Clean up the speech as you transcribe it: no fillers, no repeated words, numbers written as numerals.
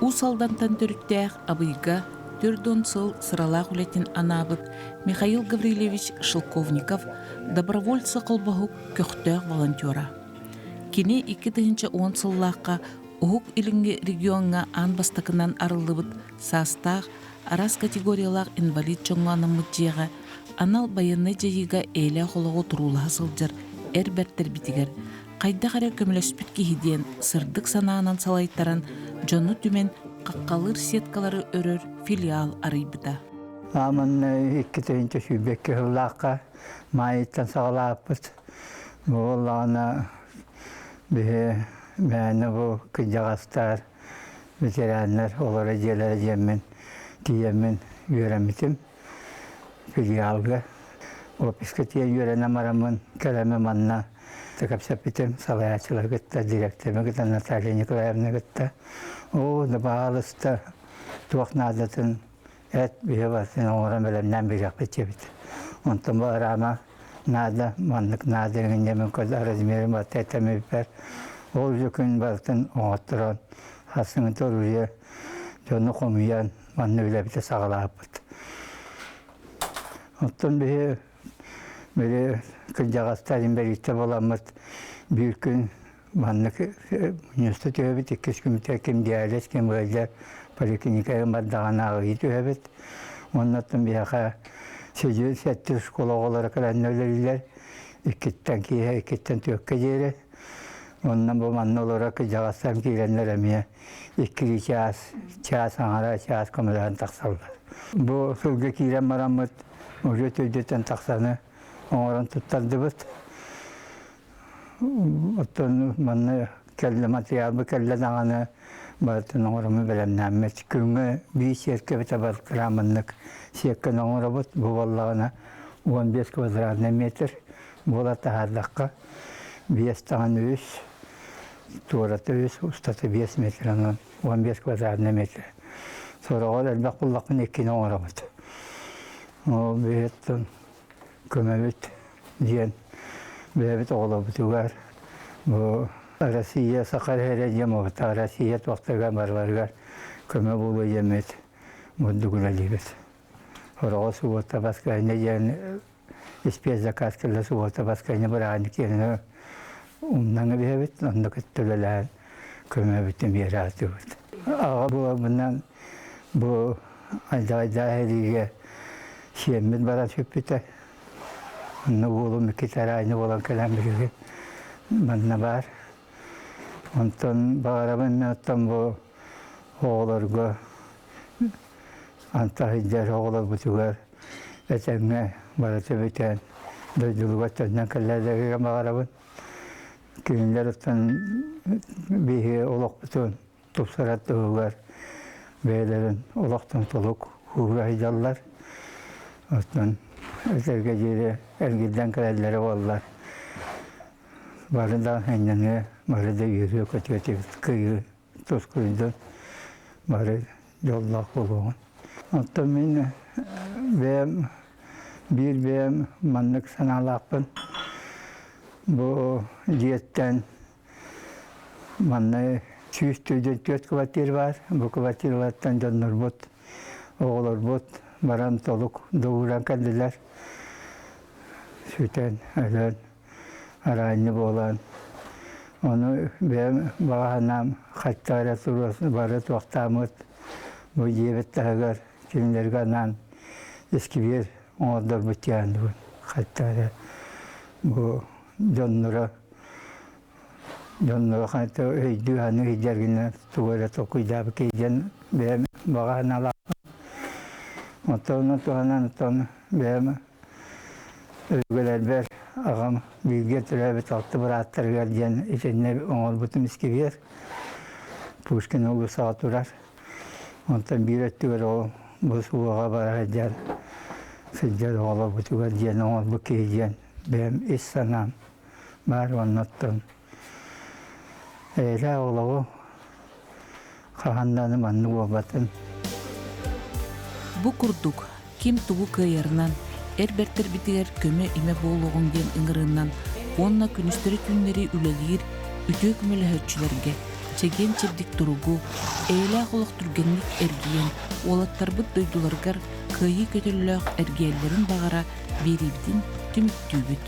Уус Алдантан төрүттээх Абыйга 40 сыл сыралаах үлэтин анаабыт Михаил Гаврильевич Шелковников добровольцы холбоһук көхтөөх волонтера. Кини 2010 сыллаахха Уһук Илиҥҥи региоҥҥа аан бастакынан арыллыбыт саастаах, араас категориялаах инвалид дьоҥҥо анаммыт дьиэҕэ анал байыаннай дьайыыга эйэлээх олоҕу туруулаһа сылдьар эр бэртэрбитигэр хайдах эрэ көмөлөспүт киһи диэн сырдык санаанан салайтаран дьону түмэн хаххалыыр сеткалары өрөр филиал арыйбыта. Ааман 2022 сыллаахха маайыттан саҕалааппыт. Буоллаҕына биһи мээнэ бу кырдьаҕастар, ветераннар олоро дьиэлэрэ диэммин тиийэммин үөрэммитим филиалга. Офиска тиийэн үөрэнэн бараммын кэлэммин манна кэпсэппитим салайааччылары кытта, директоры кытта Наталья Николаевна кытта. Оо, да баһаалыста туох наадатын эт биһи барытын оҥорон бэлэмнээн биэриэхпит диэбит. Онтон бу араама наада, маннык наада эҥин диэмин көрдө размерин барыта этэммиппэр ол же күн барытын оҥотторон хасыҥыта уруйа дьону хомуйан манна үлэбитэ саҕалаабыт. Оттон биһи били кырдьаҕастар инбэлииттэр буоламмыт биир күн Маннык мунньуста түһэбит, иккис күммүтүгэр ким диализ, ким ыалдьар поликлиникаҕа бардаҕына аҕыйыы түһэбит. Уонна оттон биһиэхэ сидьиир сэттис школа оҕолоро кэлэннэ үлэлииллэр. Иккиттэн киэһэ, иккиттэн түөккэ диэри. Онно бу манна олоро кырдьаҕастарым киирэннэр эмиэ иккилии чаас, чаас аҥара, чаас көмөлөһөн тахсаллар. Бу сылга киирэн бараммыт уже төрдүттэн тахсаны оҥорон туттардыбыт. Оттон манна кэллэ материалбыт кэллэ даҕаны барытын оҥороммут бэлэмнээммит. Күҥҥэ биир сиэркэбитэ балтараа маннык сиэккэни оҥоробут. Бу буоллаҕына 15 квадратный метр буола таһаардахха биэс даҕаны үс, туората үс, устата 5 метр онон 15 квадратный метр. Сороҕор элбэх буллахпына иккини оҥоробут. Ол биһиттэн көмөбүт диэн бэйэбит оҕолорбутугар бу Россия Саха эрэ диэн буолбатах Россия туохтарыгар барыларыгар көмө буолуо диэммит бурдук үлэлиибит. Сороҕо субуота баскыһанньа диэн спецзаказ кэллэ субуота баскыһанньа бырааһынньык диэн умнан кэбиһэбит, онно кытта үлэлээн көмөбүтүн биэрэ сатыыбыт. Аҕа буоларбынан бу алдьарайдаах эриигэ сиэммит баран сүппүтэ. Онно уолум икки тараайны буолан кэлэн билигин манна баар. Онтон баҕарабын мин оттон бу оҕолорго антах сылдьар оҕолорбутугар этэҥҥэ барыта бүтэн дойдулугар төннөн кэллэригэр баҕарабын. Кинилэр оттон биһиги олохпутун тупсарар туһугар бэйэлэрин олохтон толук уура сылдьаллар. Оттон этэргэ диэри эргиллэн кэлэллэрэ буоллар бары да энньэҥэ, бары да үөрүө-көтүө этибит, кыайыы тускуйдун, бары дьоллоох буолуоҕун. Оттон мин бэйэм биир бэйэм маннык санаалаахпын. Бу дьиэттэн Манна 144 квартира баар. Бу квартиралартан дьоннорбут, оҕолорбут баран толук доҕууран кэллилэр. Сүтэн, өлөн, араанньы буолан. Ону бэйэм баҕа санаам хачча эрэ туруо бары туохтааммыт бу дьиэбит таһыгар кинилэргэ анаан искибиэр оҥордорбут диэн хачча эрэ бу дьонноро дьонноро хайта өйдүү саныы сылдьар гына тугу эрэ толкуйдаабыт киһи диэн бэйэм баҕа санаалаахпын. Оттон туһанан оттон бэйэм өбүгэлэрбэр аҕам бииргэ төрөөбүт алта бырааттарыгар диэн итиннэ оҥорбутум искибиэр Пушкин уулуссаҕа турар. Онтон биир өттүгэр ол бу суоҕа бара сылдьар сылдьар оҕолорбутугар диэн оҥорбут киһи диэн бэйэм ис санаам баар уонна оттон эйэлээх олоҕу хаһан даҕаны маннык буолбатын. Бу курдук, ким тугу кыайарынан, эр бэртэрбитигэр көмө-имэ буолуоҕуҥ диэн ыҥырыынан уонна күнүстэри-түүннэри үлэлиир үтүө көмөлөһөөччүлэргэ, чэгиэн-чэбдик туругу, эйэлээх олох түргэнник эргийэн, уолаттарбыт дойдуларыгар кыайыы көтөллөөх эргийэллэрин баҕара биэриибитин түмүктүүбүт.